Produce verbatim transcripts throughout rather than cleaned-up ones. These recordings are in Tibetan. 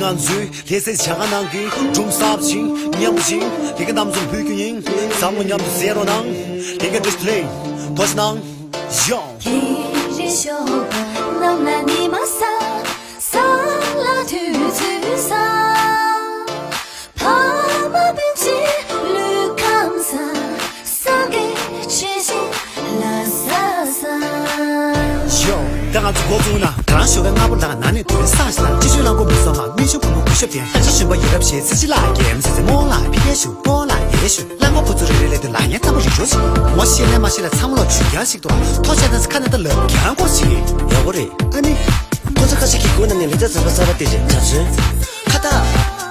ང་ཚོའི་ལྷ་སའི་ཇ་ཁང་ནང་གི་སྒྲུང་གསར་པ་ཞིག་མཉམ་པོ་ཞིག་དེ་ག་རྣམ་ཚོར་ཕུལ་རྒྱུ་ཡིན། ཚང་མ་མཉམ་དུ་གསན་རོགས་གནང་། དེ་ག་འདྲ་ཞིག་ལེན་ཐོག་ཞིག་གནང་། ཡོ། རེ་ཞོག་གནམ་ལ་ཉི་མ་ཤར། ས་ལ་དུས་ཚོད་ཤར། ཕ་མ་སྤུན་མཆེད་ལུས་ཁམས་བཟང་། སངས་རྒྱས་ཆོས་བཞིན་ལ་ས་ས། ཡོ། ད་ང་ཚོ་འགོ་བཙུགས་ན། ད་རང་ཞོགས་པའི་སྔ་པོ་ལ་ནང་ནས་ཐོན་སངས་ཤིང་ལ། ཅི་བྱོས་ལང་ཀོ་མི་སོང་ང་། མི་ཤོག་བུ་མོ་གུས་ཞབས་ལྡན། ལྷ་ཆེན་གཞོན་པ་ཡ་རབས་ཤེས་ཚེ་ཕྱི་ལ་རྒྱལ་མི་ཚེ་ཚེ་རྨོ་ལ་ཕི་རྒྱལ་ཞུ་པོ་ལ་རྒྱལ་ཞུ། གླང་གོ་ཕུ་ཚུ་རེ་རེ་ལས་དུ་ལ་ཉེ་ཐ་མ་རིག་འགྲོ་ཞིག་ངོ་ཤེས་ནས་མ་ཤེས་ལ་ཚང་མ་ལོ་ཇུས་ཀྱང་ཞིག་ཏུ་ཐོ་ཆད་ན་ཁ་ནས་ད་ལབ་ཀྱང་གོ་ཞིག་ཡག་པོ་རེད། ཨ་ནི། ཁོ་ཚོ་ཁ་ཤས་ཀྱི་སྒོ་ནང་ནས་ལྷ་ས་ཟམ་པ་གསར་པ་དེ་རེད་ཇ་ཚོན། ཁ་བཏགས།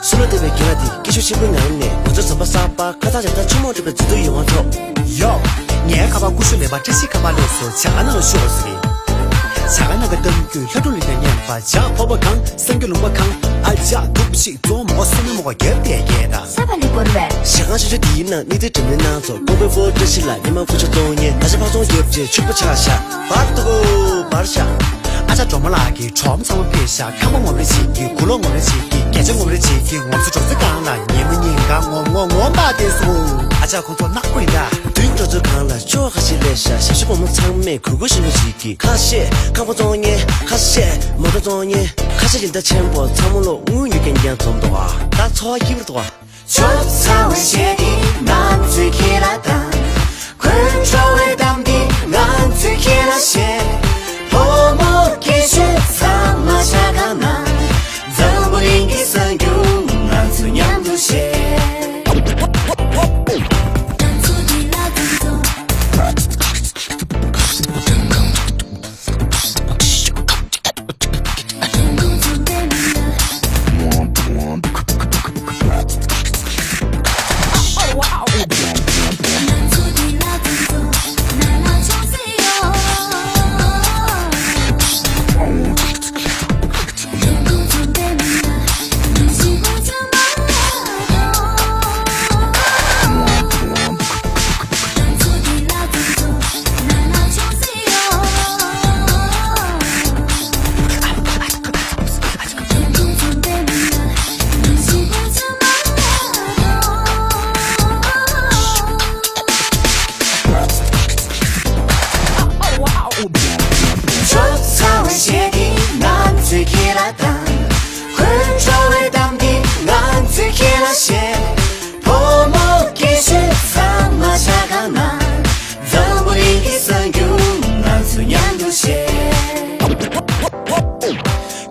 སུ་ལོ་དེ་བའི་རྒན་ལགས་དེ་སྐྱིད་ཤོད་ཆེན་པོའི་ངང་ནས་ང་ཚོ་ཟམ་པ་གསར་པ་ཁ་བཏགས་རེ་བཏགས་ཆུ་མོ་འགྲོ་བའི་མཛེས་སྡུག་ཡོང་བ་ཐོབ། ཡོ། ངའི་ཁ་པར་ཀུ་ཤུ་ལས་པ་བཀྲ་ཤིས་ཁ་པར་ལས་སུ་ཇ་ཁང་ནང་ལ་ཤོག་ཟེར་གི། ཇ་ཁང་ནང་གི་གཏམ་རྒྱུད་ལྷ་སྒྲུང་ལས་ཀྱང་སྙན་པ། ཇ་ཕོར་པ་གང་། སངས་རྒྱས་ལུང་པ་གང་། ཨ་ཅག་སྡུག་པོ་ཞིག་བཙོང་མོ་སུ་མི་མོ་ག་རྒྱབ་བསྡད་ཀྱད་ད། ས་བ་ལི་བོར་བས། ཞལ་ཁང་ཆུང་ཆུང་འདིའི་ནང་གནས་དུས་དྲི་མེད་སྣ་ཚོགས་ཀོང་པོའི་ཕོ་བཀྲ་ཤིས་ལ་ཉི་མ་ཁུ་ཆུ་གཏོང་ཉེ་ད་ཆ་ཕག་ཚོང་རྒྱབ་རྗེས་ཕྱུག་པོ་ཆགས་ཤག་བར་དུ་གོ་བར་ཤག་ཨ་ཅག་སྒྲོལ་མ་ལགས་ཀྱིས་གྲོམ་ཚང་མ་ཕུད་ཤག་ཁ་པར་ངོམ་རེ་བྱེད་ཀྱི། གུ་ལོག་ངོམ་རེ་བྱེད་ཀྱི། སྐད་ཆ་ངོམ་རེ་བྱེད་ཀྱི། ངོམ་སོ་གྲོགས་ཚེ་གང་ལ་ཉི་མ་གཉིས་གང་ངོམ་ངོམ་ངོམ་པ་དེ་སུ། ཨ་ཅག་ཁོང་ཚོ་ནག་པོ་ཡིན་ད། མདུན་གྲོགས་ཚོ་གང་ལ་ཕྱོགས་ཁ་ཤས་སླེབས་ཤག་ཞབས་ཕྱི་བུ་མོ་ཚང་མས་གུས་གུས་ཞུ་མོ་བྱེད་ཀྱི། ཁ་ཤས་ཁང་པ་བཙོང་ཉེ། ཁ་ཤས་མོ་ཊ་བཙོང་ཉེ། ཁ་ཤས་ཡིན་ད་ཆེན་པོ་ཚང་མ་ལོ་དངུལ་ཉོས་ཀྱང་ཀྱང་འཛོམས་འདུག་ཨ། ད་འཚོ་བ་སྐྱིད་པོ་འདུག་ཨ། ཆོབ་ཚ་བའི་གཞས་འདི་ང་ཚོས་ཁྱེད་ལ་བཏང་། ཁོའི་ཁྲོ་བའི་གཏམ་འདི་ང་ཚོས་ཁྱེད་ལ་བཤད། ཕོ་མོ་སྐྱེས་ཆེན་ཚང་མ་ཇ་ཁང་ནང་། འཛམ་བུ་གླིང་གི་གསར་འགྱུར་ང་ཚོ་མཉམ་དུ་བཤད། ཕྱོགས་ཚང་བའི་གཞས་འདི་ང་ཚོས་ཁྱེད་ལ་བཏང་། ཁོའི་ཁྲོ་བའི་གཏམ་འདི་ང་ཚོས་ཁྱེད་ལ་བཤད། ཕོ་མོ་སྐྱེས་ཆེན་ཚང་མ་ཇ་ཁང་ནང་། འཛམ་བུ་གླིང་གི་གསར་འགྱུར་ང་ཚོ་མཉམ་དུ་བཤད།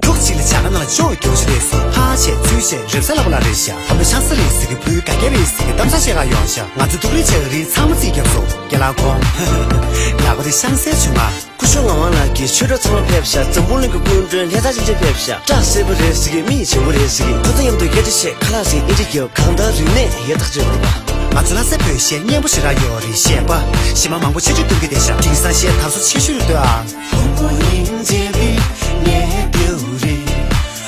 ཐུགས་གཅིག་ལ་ཇ་ཁང་ནང་ལ་ཅོག་གྱོགས་ཤིག་རེད་སོ། ཕར་བཤད་ཚུར་བཤད་རེབ་གཟའ་ལྷག་པ་ལ་རེད་ཤག་ཕ་མ་ཆང་ས་རེད་ཟེར་གི། བུ་ག་རྒྱ་རེད་ཟེར་གི། གཏམ་ས་བཤད་ག་ཡོང་ཤག་ང་ཚོ་ཐུག་རེ་བྱེད་ག་རེད། ཚང་མ་རྩིས་རྒྱབ་སོང་རྒན་ལགས་ཁོང་། ལག་པ་དེ་ཤང་སའི་བྱུང་ང་། སྐུ་ཞབས་ངག་དབང་ལགས་ཀྱིས་ཆོས་གྲོགས་ཚང་མ་ཕེབས་ཤག་འཛམ་བུ་གླིང་གི་སྐུ་མགྲོན་ལྷ་ས་ཆེན་ཆེན་ཕེབས་ཤག་སྐྲ་སེར་པོ་རེད་ཟེར་གི། མི་ཡི་བྱང་བུ་རེད་ཟེར་གི། ཁོ་ཚོ་མཉམ་དུ་སྐད་ཆ་བཤད། ཁ་ལག་ཟིན་ཨེ་འདྲ་རྒྱབ། གང་ལྟར་རིག་གནས་ཡག་ཐག་ཆོད་འདུག་ང་ཚོ་ལྷ་སའི་བོད་གཞས་སྙན་པོ་ཞེ་དྲག་ཡོད་རེད། གཞས་པ་གཞས་མ་མང་པོ་ཆེ་ཆུང་སྟོན་གི་བསྡད་ཤག་དེང་སང་གཞས་དར་སོ་ཆེ་ཤོས་རེད་འདོད་ཨ། བུ་མོ་སྙིང་རྗེ་རེད། ངའི་རྒྱལ་པོ་རེད།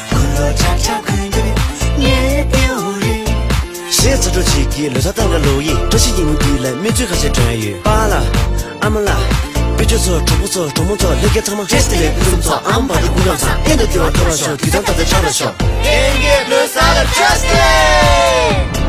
ཁོ་ལོ་ཁྲག་ཁྲག་འཁོན་རྒྱུ་རེད། ངའི་རྒྱལ་པོ་རེད། གཞས་ཚོ་སྤྲོ་བྱེད་ཀྱི་ལོ་གསར་སྟོན་ག་ལོ་ཡི་བཀྲ་ཤིས་ཉིན་མོ་འདི་ལ་སྨོན་ཚིག་ཁ་ཤས་སྒྲོན་ཡ་ཡོད། པཱ་ལགས། ཨ་མ་ལགས། དཔེ་ཆ་ཚོ། གྲོགས་པོ་ཚོ། གྲོགས་མོ་ཚོ། ལྷན་རྒྱས་ཚང་མ། བཀྲ་ཤིས་བདེ་ལེགས་ཕུན་སུམ་ཚོགས། ཨམ་བར་དུ་སྐུ་ཁམས་བཟང་། གཏན་དུ་འགྱུར་བ་ཐོབ་པར་ཤོག་དུས་དམ་བདག་འཛིན་འཆར་བར་ཤོག་ལྷན་རྒྱས་ལོ་གསར་ལ་བཀྲ་ཤིས་བདེ་ལེགས།